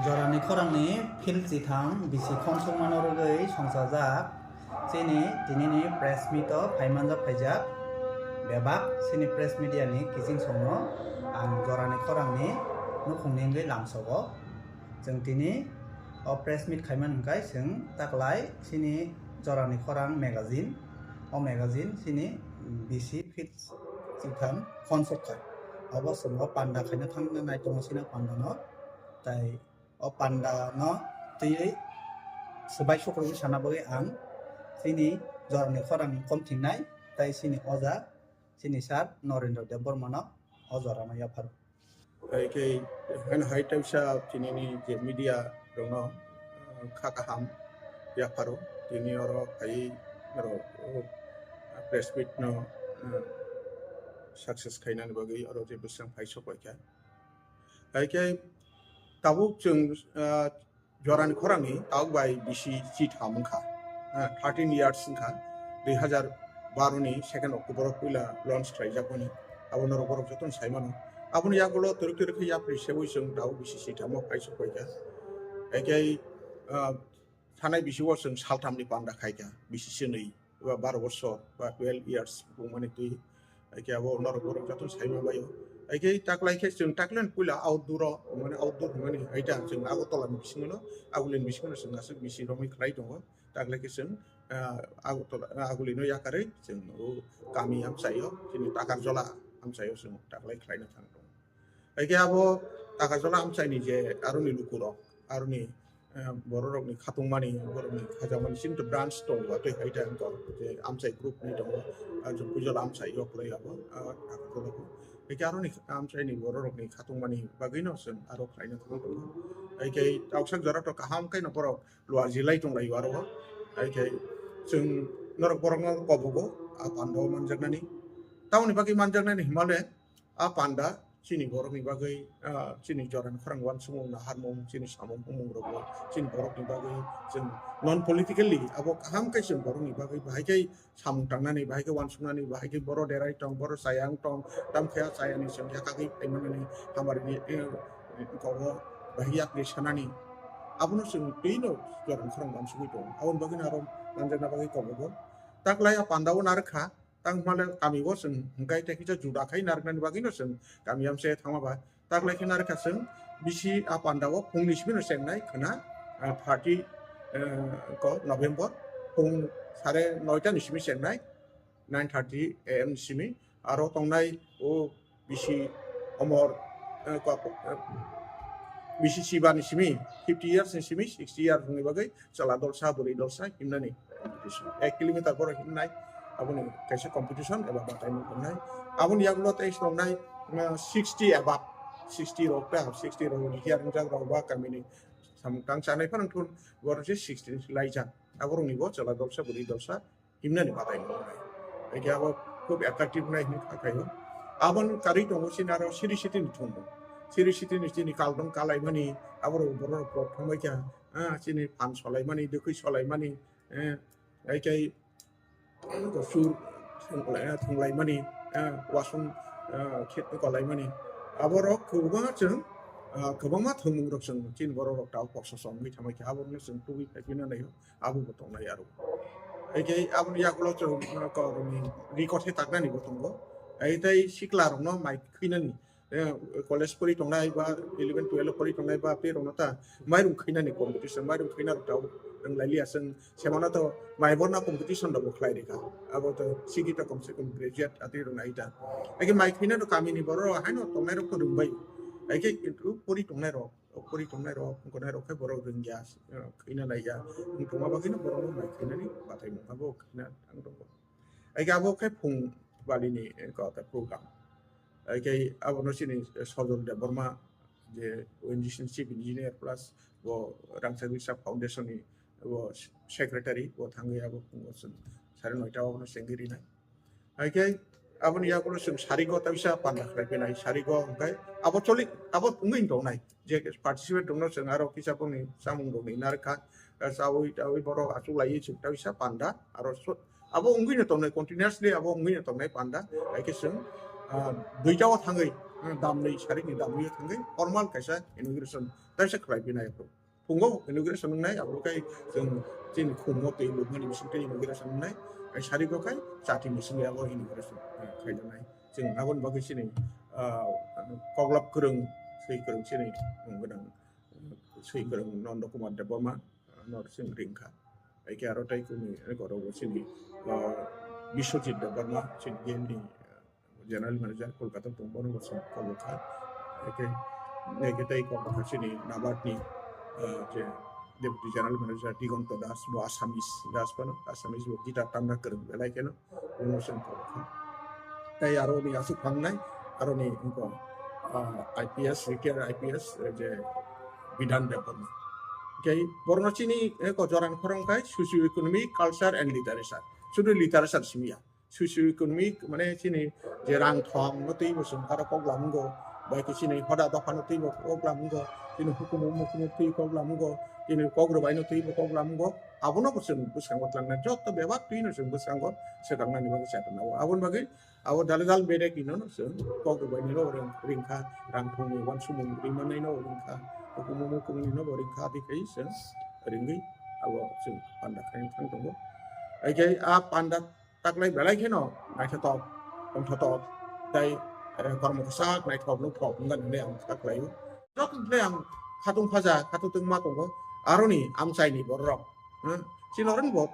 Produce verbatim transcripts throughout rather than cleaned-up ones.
Jorani khorangni phil chitham bisi khonsokmano rwgwi songchajak chini tinini press meet o phaimanjak phaijak bebak chini press media ni kiching songno ang jorani khorangni nukhungni wngwi lamsogo. Chwng tini o press meet khaimani hwnkhe chwng taklai chini jorani khorang magazine, o magazine chini bisi phil chitham khonsok kha. Obo chwng o panda khaina thangna nai tongo chini pandano. Tai o panda no twiwi swbai sukrubwi sana bagwi ang chini jorani khorang kom thingnai, tai chini oja, chini sir Norendra Debbarma no o jorano yapharo. Hai khe, hai, hai taisa chinini je media rokno, uh, kha kaham yapharo, tini oro phai oro, uh, press meet no, uh, success khainani bagwi oro je bwswng phai sok bai kha. Hai khe tabuk chwng, ah, jorani khorangni tabuk bai bisi chitham wngkha, ah, thirteen years wngkha, dui hazar baro ni second October o puila launch khlaijakmani. Abo norok borok jotono sai mano. Aboni yagulo twrwk twrwk khe yapri seui chwng tabuk bisi chitham o phai sok bai kha. Hai khe, ah, thanai bisi o chwng saltham ni panda khai kha bisi chwnwi. Ba baro bosor ba twelve years bumani twi. Hai khe abo norok borok joto sai ma baio. Hai khe taklai khe chwng taklai puila outdoor o, mane outdoor mane haita chwng Agartala ni bisingo no, Aguli ni bisingo no chwng aswk bisi romwi khlai tongo. Taklai khe chwng, ah, Agartala, ah, Aguli no yakarwi chwng o kami amchaio, chini Takarjola amchaio chwng taklai khlaina thang tongo. Hai khe abo Takarjola amchaini je aroni lukurok, aroni, eh, bororokni khatungmani, borokni khajakmani, chini to branch tongo, tei hai tei ang kok je amchai group ni tongo, ah, je Puijola amchai yok lai abo, ah, Takarjola bo. Hai khe aroni amchaini bororokni khatungmani bagwino chwng aro khlaina thang tongo. Hai khe tausak jora to kaham khe no borok luar jilai tong lai aro. Hai khe chwng norok borokno kobogo, ah, panda o manjaknani. Tamoni bagwi manjaknani himale, a panda chini borokni bagwi, ah, chini jorani khorang uansukmung naharmung, chini samung humung rokbo chini borokni bagwi chwng non politically abo kaham khe chwng borokni bagwi bahai khe samung tangnani, bahai khe uansuknani, bahai khe boro derai tong, boro chaya wng tong, tamkhe a chayani chwng yakagwi phaimani hamari ni, eh, kobo bahai yakni sanani. Abono chwng twino jorani khorang uansugwi tongo. Aboni bagwino aro manjakna bagwi kobogo. Taklai a panda o narwkha, tang himale kami o chwng hwnkhe tei kisa juda khai narwknani bagwino chwng kami amse thangma ba. Taklai khe narwkha chwng bisi a panda o phungni simi no chengnai khwna, ah, thirty, eh, ko November phung sare noita ni simi chengnai, nine thirty A M ni simi. Aro tongnai o bisi omor, eh, ko, eh, bisi chiba ni simi, fifty years ni simi, sixty years ni bagwi chwla dolsa, bwrwi dolsa himnani competition. Ek kilometer borok himnai, aboni kaisa competition eba bataimung tongnai. Aboni yagulo tei tongnai, eh, sixty above, sixty rok ta, sixty rok ni hiya wngjak rok ba kamini samung tang chanai phano thun, borok se sixty ni laijak. Aborokni bo chwla dolsa, bwrwi dolsa himnani batai nuknai. Hai khe abo khub attractive nai hinwi kha khaio. Aboni karwi tongo chini aro Sri Siti ni thumung. Sri Siti ni chini kaldom kalaimani, aborok borok rok thangbai kha, ah, chini phan solaimani, dwkhwi solaimani, eh, hai khe sur thwnglaimani, eh, wasung, eh, khe kolaimani. Aborok kwbangma chwng, ah, kwbangma thwngmung rok chwng chini borok rok tabuk koksa chomwi thamai kha, aborokno chwng tubui phaiphino naio. Abo bo tongnai aro. Hai khe aboni yagulo chwng, uh, korokni ri kothe taknani bo tongo. Hai tei sikla rokno mai khwinani, eh, college pori tongnai ba eleven twelve pori tongnai ba tei rokno ta mairum khwinani competition, mairum khwina rok ta wng lai liya chwng semana to mai borna competition rok bo khlai rikha. Abo to sigi ta komse kom graduate atwi rok nai ta. Hai khe mai khwina to kamini borok haino tongnai rok to rwngbai. Hai khe kintu pori tongnai rok O pori tongnai rok, wngkha nai rok khe borok rwngya, eh, khwina naiya. Wng tongma bagwino borokno mai khwinani bathai mung abo khwina thang rwgo. Hai khe abo khe phung balini, eh, kok program. Hai khe abono chini, eh, Sojol Debbarma je O N G C ni chief engineer plus bo Rangchak Risa Foundation ni bo secretary bo thangwi abo phungo chwng sare noita abono chengwi rinai. Hai khe aboni yagulo chwng sarigo ta bisa panda khlai phinai, sarigo hwnkhe abo choli, abo wngwi tongnai. Je participate rokno chwng aro kisa boni chamung rokni narwkha, chaui taui borok achuk laiwi chwng ta bisa panda, aro so-, abo wngwino tongnai, continuously abo wngwino tongnai panda. Hai khe chwng, ah, duita o thangwi, ah, damni, sarikni damni thangwi formal kaisa inauguration taisa khlai phinai. Phungo inauguration wngnai, abo khe chwng chini khummo twi lukmani bisingtwi inauguration wngnai, ai sariko khai chati bisingtwi abo inauguration, ah, khaijaknai. Chwng aboni bagwi chini, ah, koklop kwrwng, swi kwrwng chini, um, gwnang, swi kwrwng Nondo Kumar Debbarma, ah, no chwng ringkha. Haikhe aro tei kunu, eh, oro bo chini, ah, Biswajit Debbarma, chini G N D ni, ah, General Manager Kolkata tong, bono bo chwng kobo kha. Haikhe, haikhe tei kobo kha chini NABARD ni, ah, je Deputy General Manager Digonto Das, bo Assamese Das phano, Assamese bo guitar tamna kwrwng belai kheno. Promotion kok kha. Tei aro ni aswk phangnai, aro ni wngkha, ah, I P S, retired I P S, eh, je Bidhan Debbarma. Tei borno chini, eh, ko jorani khorang khai socio economic, culture and literature. Sudu literature simi ya. Socio economic mane chini je rang thong no twi bo chwng aro kok lam wngo. Bai khe chini hoda dopha no twi bo kok lam wngo. Chini hukumu mukumu twi kok lam wngo. Chini kok rwbai no twi bo kok lam wngo. Abono bo chwng bwskango tlangnai. Joto bebak twi no chwng bwskango swkang nani bagwi chai tongo. Aboni bagwi abo dal dal bedek ino no chwng kok rwbaini no ring-, ringkha, rang thongni uansukmung rimani no ringkha, hukumu mukumuni no bo ringkha, adi khai chwng ringwi abo chwng panda khai thang tongo. Haikhe a panda taklai belai kheno naithotok, tongthotok, tei, eh, kormo kwchak naithok nukthok wngkha hinwi ang taklaio. Joto le ang khatung phaja, khatung tungma tongo, aroni amchaini bororok. Hmm? Chini oroni bo,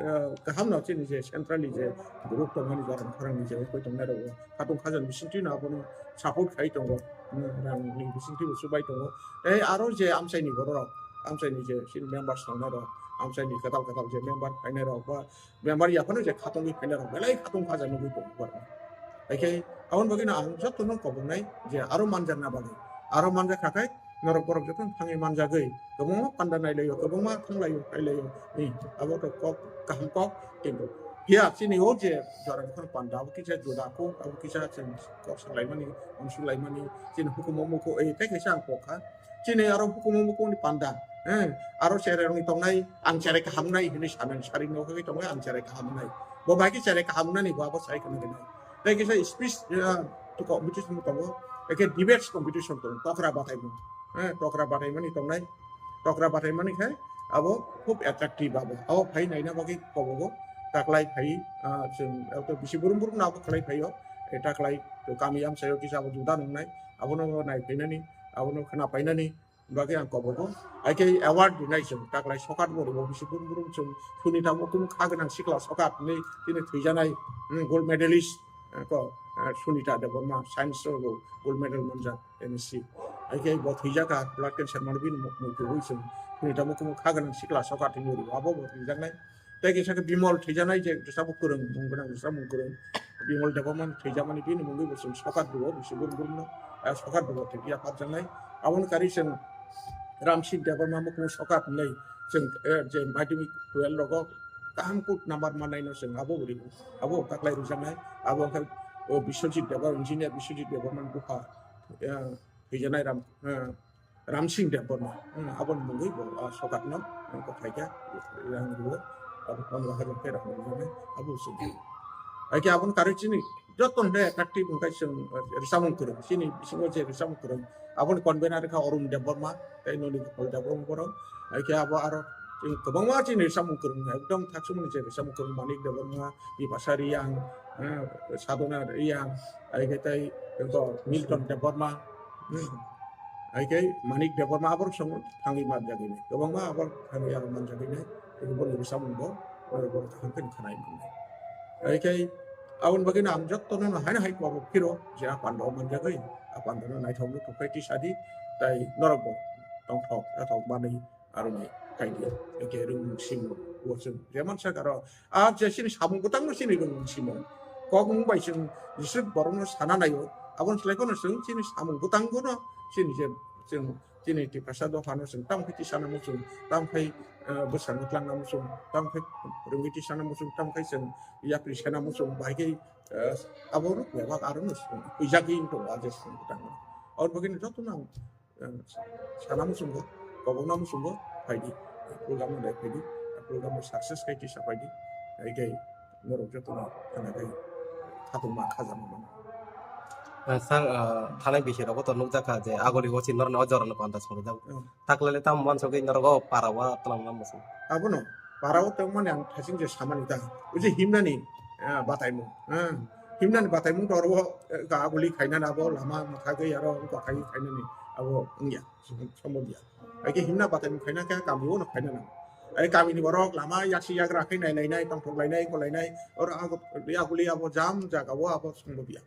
eh, kaham no chini je centrally je group tongmani jorang khorangni je koi tongnai rok khatung phaja ni bisingtwi no abono support khai tongo. Hmm, rang ni bisingtwi bo chubai tongo. Tei aro je amchaini bororok, amchaini je chini members tongnai rok, amchaini kwtal kwtal je member phainai rok ba member yaphano je khatungwi phainai rok belai khatung phaja nugwi tongo borok. Haikhe aboni bagwino ang jotono koboknai je aro manjakna bagwi. Aro manjak kha khe norok borok jotono thangwi manjagwi kwbangma panda nailaio, kwbangma thanglaio, phailaio. Ni abo to kok kaham kok, kintu phiya chini o je jora jokhon panda abo kisa juda kok, abo kisa chwng kok salaimani, uansuk laimani, chini hukumu muku, eh, tei kaisa ang kok kha. Chini aro hukumu muku ni panda, eh, aro cherai rokni tongnai, ang cherai kaham nai hinwi sanani, sari no khe tongnai, ang cherai kaham nai. Bo bai khe cherai kaham nani bo abo sai khna gwnai. Tei kisa speech, eh, to competition tongo, ekhe debates competition tongo, tokra bataimung. Eh, tokra bataimani tongnai, tokra bataimani khai abo khub attractive abo. Abo phai naina bagwi kobogo taklai phai, ah, chwng abo bisi burum burum no abo khlai phaio. Eh, taklai to kami amchaio kisa abo juda nungnai, abono nai phainani, abono khna phainani bagwi ang kobogo. Haikhe award rinai chwng taklai sokat bo ringo bisi burum burum chwng Sunita mukum kha gwnang sikla sokat hinwi tini thwijanai, hmm, gold medalist, eh, ko, eh, Sunita Debbarma science o gold medal manjak M S C. Haikhe bo thwijakha blood cancer mano bini mu-, muitu hui chwng Sunita mukum kha gwnang sikla sokat hinwi abo bo thwijaknai. Tei kisa khe Bimal thwijaknai je rwchapmung kwrwng, mung gwnang rwchapmung kwrwng. Bimal Debbarma thwijakmani bini mungwi bo chwng sokat rwo, bisi burum burum no, ah, sokat rwo thwi phiya phapjaknai. Aboni karwi chwng Ramsing Debbarma mukhung sokat hinwi chwng, eh, je madhyamik twelve rogo kaham kuk number mannaino chwng abo bo rwo. Abo taklai rwjaknai. Abo wngkha, o, Biswajit Debbarma, engineer Biswajit Debbarmani bupha, eh, thwijaknai Ram, eh, Ramsing Debbarma, hmm, aboni mungwi bo, ah, sokatno, hmm, kwphaikha, rang rwo, abo pondro hajar khe rang rwjaknai, abo se. Haikhe aboni karwi chini joto hwnle attractive wngkha chwng, eh, rwchapmung kwrwng, chini bisingo je rwchapmung kwrwng, aboni convener wngkha Arun Debbarma, tei Noli Gopal Debbarma borok, haikhe abo aro chini kwbangma chini rwchapmung kwrwng, ekdom thaksumani je rwchapmung kwrwng Manik Debbarma, Bipasa Riyang, eh, Sadhana Riyang, haikhe tei eko Milton Debbarma, hmm. Haikhe Manik Debbarma aborok songo thangwi manjagwini. Kwbangma aborok thangwi aro manjagwini. Eko boni rwchapmung bo, oro borok kaham khe khwnai mannai. Haikhe aboni bagwino ang jotono no haino hai kobo phiro je a panda o manjagwi, a panda no naithok no thokpai tisadi, tai norok bo tongthok, naithok manwi. Aroni kaidi, eke rwngmung simung, bo chwng je mansak aro, a je chini samung bwtangno chini rwngmung simung. Kokmung bai chwng jeswk borokno sana naio, aboni slai phano chwng chini samung bwtangno chini je chwng chini Tiprasa dophano chwng tamo khe tisana muchung, tamo khe, eh, bwskango tlangna muchung, tamo khe rwngwi tisana muchung, tamo khe chwng yapri sena muchung, bai khe, eh, abo rok bebak aro no chwng huijagwi wng tongo a je samung bwtangno. Aboni bagwino jotono ang eh, sana muchungo, kobokna muchungo phaidi, program no dai phaidi, program no success khai tisa phaidi, hai khe norok jotono khana khai khatungma khajama mano. Ah, sir, ah, thanai bisi rogo to nukjakha je aguli o si norno o jorano panda songrijak. Hmm. Taklele tam mansogwi norgo para o tongma musu. Abono para o tongmani ang thasing je samani ta. O je himnani, ah, bataimung. Ah, himnani bataimung to oro, eh, ka aguli khainani abo lama mwthagwi aro wngkha khai khainani abo wngya. Sombob ya. Ai ke himna bataimung khaina khe kami o no khaina nang. Ai kami ni borok lama yaksi yagra khai nai lainai, tongthok lainai, ko lainai. Oro ago, aguli abo jam jaga o abo sombob ya.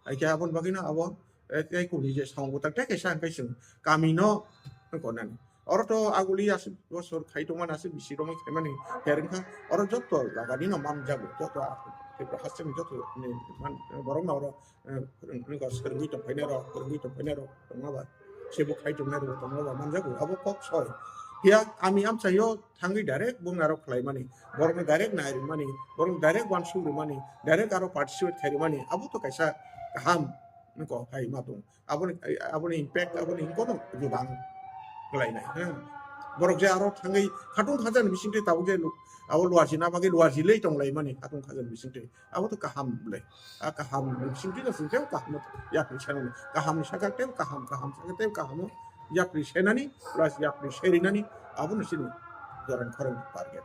Ai ke aboni bagwi no abo, eh, tei kuni je samung bwtang tei kaisa hwn kai chwng kami no wng kok nani. Oro to aguli aswk bosor khai tongmani aswk bisi romwi khaimani ter wngkha. Oro jotto jaga ni no manjago, jotto a-, Tripura haste ni jotto ni man-, borok no oro, eh, wng-, wngkha swrwngwi tong phainai rok, swrwngwi tong phainai rok tongma ba, sebo khai tongnai rok tongma ba manjago, abo kok soi. Phiya kami amchaio thangwi direct bung narok khlaimani, borokno direct nai rwmani, borokno direct uansuk rwmani, direct aro participate khai rwmani, abo to kaisa kaham wngkha hai ma tong. Aboni, aboni impact, aboni wngkha no jubang khlainai, ha. Borok je aro thangwi khatung khajan bisingtwi tabuk je lu-, abo luarjina bagwi luarjilwi tonglaimani khatung khajan bisingtwi. Abo to kaham le. A kaham ni bisingtwi no chwng tei kaham no yapri sanani. Kaham ni saka tei kaham, kaham saka tei kaham no yapri senani, plus yapri serinani, abo no chini jorani khorang target.